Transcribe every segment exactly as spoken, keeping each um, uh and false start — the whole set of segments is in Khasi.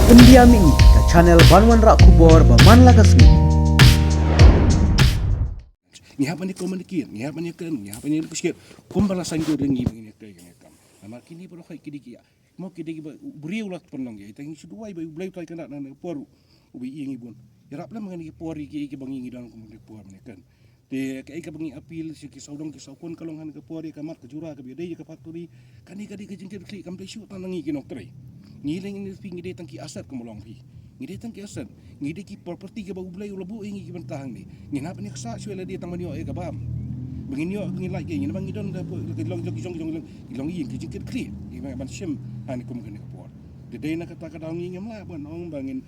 Pyndiam ïa ngi ka channel ban wanrah khubor ba man la ka sngi. Ngi hap ban ïa communicate, ngi hap ban ïa kren, ngi hap ban ïa negotiate. Kumba la saiñdur ïa ngi ba ngin ïa trei ïa ka kam. Namar kine baroh hi ki dei ki, mo ki dei kiba u briew la pynlong ïa, tang ngi shu duwai ba U Blei u Trai Kynrad na ka por u, u ba ïa ngi bun. Ïarap lem ha kine ki por ïa ki, ïa kiba ngi ngi don kum ki por ban ïa kren. Te kaei kaba ngi appeal sha ki sawdong ki sawkun ka long ha kane ka por ïa ka mat ka jura kaba ïadei ïa ka factory. Kane ka dei ka jingkitkhlieh, kam dei shuh tang na ngi ki nongtrei. Ngi leh ngi phi ngi dei tang ki asset kum long phi. Ngi dei tang ki asset. Ngi dei ki property kaba U Blei u la buh ïa ngi ki bynta hangne. Ngin hap ban ïa ksa shuwa lade tang ban ïoh ïa ka bam. Ba ngin ïoh ngin lait ïa ngi namar ngi don da poi ki long jong ki jong ki long ki long ïing ki jingkitkhlieh. Ngi ban shim ha kane kum kane ka por. Te dei na kata ka daw ngi ngim lah ban ong ba ngin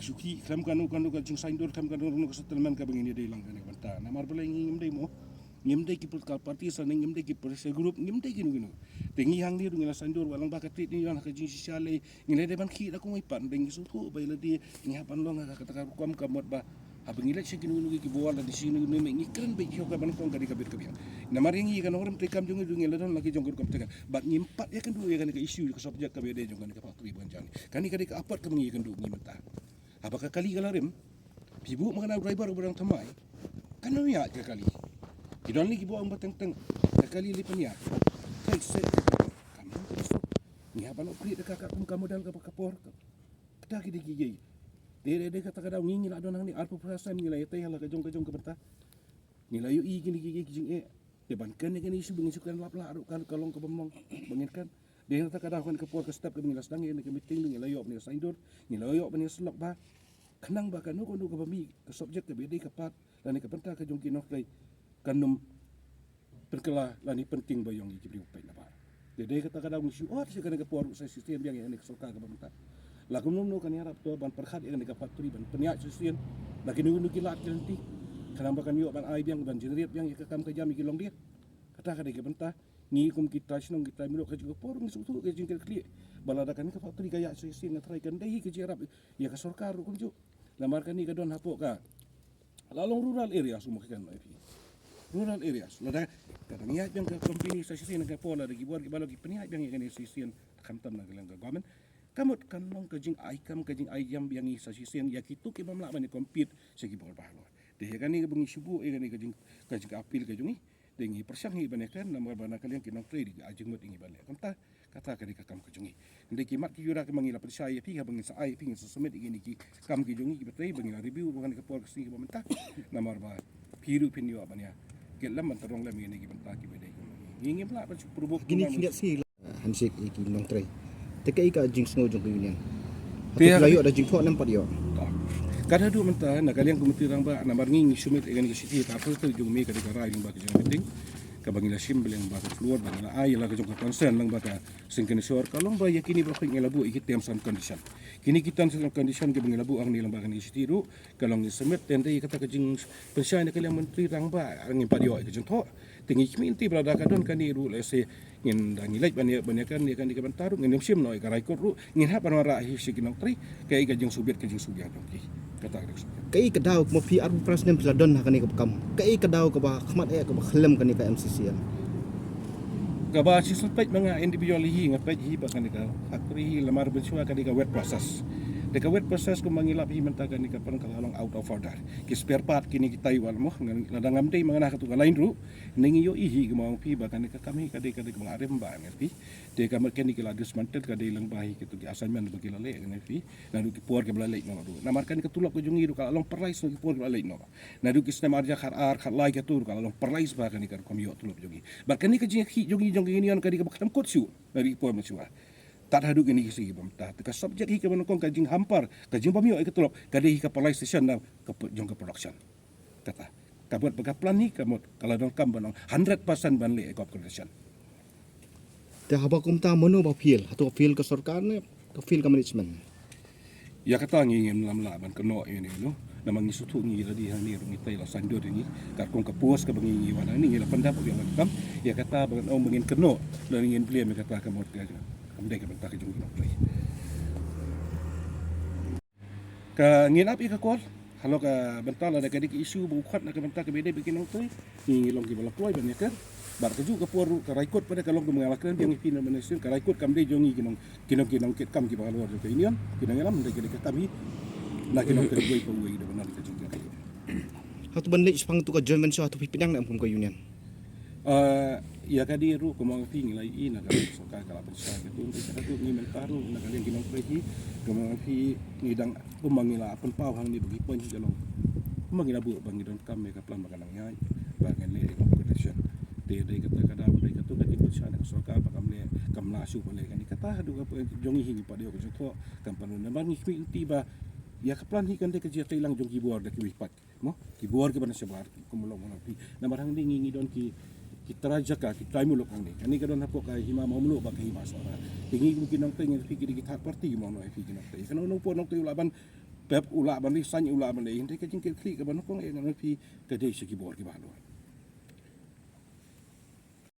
shu khih khlem kano kano ka jingsaiñdur khlem kano kano ka settlement kaba ngin ïadei lang kane ka bynta. Namar balei ngi ngim dei mo. Ngim dei ki political party sa ne ngim dei ki pressure group, ngim dei kino kino. Te ngi hangne ruh ngi la saiñdur wat lang ba ka trit ngi don ha ka jingshisha lei, ngi la dei ban khih da kumwei pat, ngi sngewthuh ba ïa lade ngi hap ban long ha kata ka rukom ka mut ba haba ngi leit sha kino kino ki bor lane sha kino kino ngi kren beit sha ka ban kong ka dei ka bit ka biang. Namar ïa ngi ka nongrim treikam jong ngi ruh ngi la don la ki jong ka rukom tengah. Bad ngim pat ïakynduh ïa kane ka issue ka subject kaba ïadei jong kane ka factory ba ngan jan. Kane ka dei ka apot kaba ngi ïakynduh ngi mynta. Haba ka kali ka la rim, phi buh ma kane u driver uba dang thymmai. Kan ym ïaid ka kali. Ki don lei ki buh ong ba teng teng. Ka kali lei pynïaid. Kai se. Kam ym ka suk. Ngi hap ban upgrade da ka kum ka model kaba ka por. Kata ki dei ki ei. Dei dei dei kata ka daw ngi ngi la don hangne arphew percent ngi la ïatei ha la ka jong ka jong ka bynta. Ngi la ïohi kine ki ei ki jingeh. Te ban kren ïa kane issue ba ngin shu kren lap lah ruh ka ka long ka bym long ba ngin kren. Dei na kata ka daw kane ka por ka step kaba ngi la sdang ïa kane ka meeting ngi la ïoh ban ïa saiñdur ngi la ïoh ban ïa sylloh ba khnang ba kano kano kaba mih ka subject kaba ïadei ka part lane ka bynta ka jong ki nongtrei kan ym pynkylla lane pyntieng ba ïong ïa ki briew peit na bar. Te dei kata ka daw ngi shu ot sha kane ka por ruh sa shisien biang ïa kane ka sorkar kaba mynta. La kumno kumno kan ïarap to ban pyrkhat ïa kane ka factory ban pynïaid shisien da kino kino ki lad ki lynti. Khnang ba kan ïoh ban ai biang ban generate biang ïa ka kam ka jam ïa ki longdie. Kata ka dei ka bynta ngi kum ki trai shnong ki trai muluk ka jingkyrpad ngi sngewthuh ka jingkyrkhu ba lada kane ka factory ka ïaid shisien nga trai kan dei hi ka jingïarap ïa ka sorkar ruh kumjuh. Namar kane ka don hapoh ka la long rural areas, um, ka kan mai phi rural areas. Lada ka dang ïaid biang ka company sa shisien ka por lada ki bor ki ba la ki pynïaid biang ïa kane shisien khamtam na ka liang ka government. Ka mut kan long ka jingai kam ka jingai jam biang ïa sa shisien ïa kito ki bym lah ban compete sha ki bor bahalor. Te ïa kane ka ba ngi shu buh ïa kane ka jing ka jing ka appeal ka jong ngi. Te ngi pyrshang hi ban ïa kren namar ba na ka liang ki nongtrei dei ka jingmut ïa ngi ban leh. Kumta kata ka dei ka kam ka jong ngi. Hynrei ki mat ki jura ki ma ngi la pynshai ïa phi haba ngin sa ai ïa phi ngin sa submit ïa kine ki kam ki jong ngi kiba trei ba ngin la review ba ngan ka por ka sngi kaba mynta. Namar ba phi ruh phin ïoh ban ïa kit lem ban tyrong lem ïa kine ki bynta kiba dei ka ma ngi. Ngi ngim lah ban shu provoke kine ki ngiat si handshake ïa ki nongtrei. Te kaei ka jingsngew jong ka union? Te hato ki la ïoh da jingthoh ne ym pat ïoh? Ka da duh mynta na ka liang ka Myntri Rangbah namar ngi ngi submit ïa kane ka shithi ka arphew tarik jong May ka dei ka rai lyngba ka jong meeting kaba ngi la shim lyngba ka floor ba ngi la ai ïa la ka jong ka concern lyngba ka Seng Kynshor ka long ba ïa kine baroh ngi la buh ïa ki terms and condition. Kine ki terms and condition kiba ngi la buh hangne lyngba kane ka shithi ruh ka long ngi submit te ym dei kata ka jingpynshai na ka liang Myntri Rangbah ngim pat ïoh ïa ka jingthoh. Te ngi khmih te ba lada ka don kane ruh lehse ngin da ngi leit ban ïa ban ïa kane kane ka bynta ruh ngin ym shim noh ïa ka High Court ruh ngin hap ban wanrah hi sha ki nongtrei kaei ka jingsngewbit ka jingsngewbiang jong ki. Kata ka dei ka sngewbiang. Kaei ka daw kaba phi arphew phra snem phi la don ha kane ka kam? Kaei ka daw kaba khmat eh kaba khlem kane ka M C C L? Kaba shisha peit ma nga individual hi nga peit hi ba kane ka factory hi lamar ba shuwa kane ka wet process. Te ka wet process kumba ngi lap hi mynta kane ka pang ka la long out of order. Ki spare part kine kitai wat mo lada ngam dei ma nga na katu ka line ruh. Ngi ïohi hi kumba ong phi ba kane ka kam hi ka dei ka dei kaba la rim ba ngi phi. Te ka mat kane ki la dismantle ka dei lyngba hi kitu ki assignment ba ki la leh ngi phi. Naduh ki por kiba la leit noh ruh namar kane ka tulop ka jong ngi ruh ka la long paralyse naduh ki por kiba la leit noh. Naduh ki snem ar hajar khatar khatlai katu ruh ka la long paralyse ba kane ka rukom ïoh tulop jong ngi. Bad kane ka jingkhih jong ngi jong ka union ka dei kaba khlem kut shuh naduh ki por mynshuwa. Tad haduh kine ki sngi bym tad ka subject hi kaba nyngkong ka jinghamper ka jingbym ïoh ïa ka tulop ka dei hi ka paralyzation na ka jong ka production. Kata ka mut ba ka plan hi ka mut ka la donkam ban ong hundred percent ban leh ïa ka upgradation. Te haba kumta mano ba fail? Hato ka fail ka sorkar ne ka fail ka management? Ïa kata ngi ngim lam lah ban kynnoh ïa ne no. Namar ngi sngewthuh ngi la dei hangne ruh ngi tei la saiñdur ïa ngi. Katkum ka post kaba ngi ngi wan hangne ngi la pyndap ïa ngi kam. Ïa kata ba ngan ong ba ngin kynnoh lane ngin blame ïa kata ka mut ka kam dei ka bynta ka jong ngi nongtrei. Ka ngin ap ïa ka call halor ka bynta lada ka dei ka issue ba u khot na ka bynta kaba dei ba ki nongtrei. Ngi ngi long kiba la poi ban ïa ka Bad kajuh ka por ruh ka High Court pat ka long, kumba nga la kren biang ïa phi na mynne sien, ka High Court kam dei jong ngi ki nong, ki nong, ki nongkitkam kiba halor jong ka union, ki nongïalam, dei ka dei ka kam hi na ki nongkitkam wei pa wei da ban long ka jingkitkam. Hato ban leit shaphang tu ka joint venture hato phi pdiang ne em kum ka union? Ah, ïa ka dei ruh kumba phi ngi la ïohi na ka sorkar ka la pynshai ka tu, ka tu ngi mynta ruh na ka liang ki nongtrei hi, kumba phi ngi dang, kumba ngi la pynpaw hangne ba ki point hi ka long, kumba ngi la buh ba ngi donkam ïa ka plan ba kan nang ïaid, ba ngan leh ïa ka protection. Te dei kata ka daw, dei kata ka jingpynshai na ka sorkar ba kam leh, kam lah shuh ban leh kane, kata haduh ka point jong ngi hi ngi pat ïoh ka jingthoh, kam pat namar ngi khmih lynti ba ïa ka plan hi kan dei ka jingïatreilang jong ki bor da kiwei pat. Mo, ki bor kiba na shabar, kumba long mo phi. Namar hangne ngi, ngi don ki, ki trai jaka, ki trai muluk hangne. Kane ka don hapoh ka hima Mawmluh bad ka hima Sohra. Te ngi kum ki nongtrei ngi, phi ki dei ki third party mo, phi ki nongtrei. Kano kano phi nongtrei u lah ban pep, u lah ban resign, u lah ban leh. Hynrei ka jingkitkhlieh kaba nyngkong eh ngan phi ka dei sha ki bor kiba halor.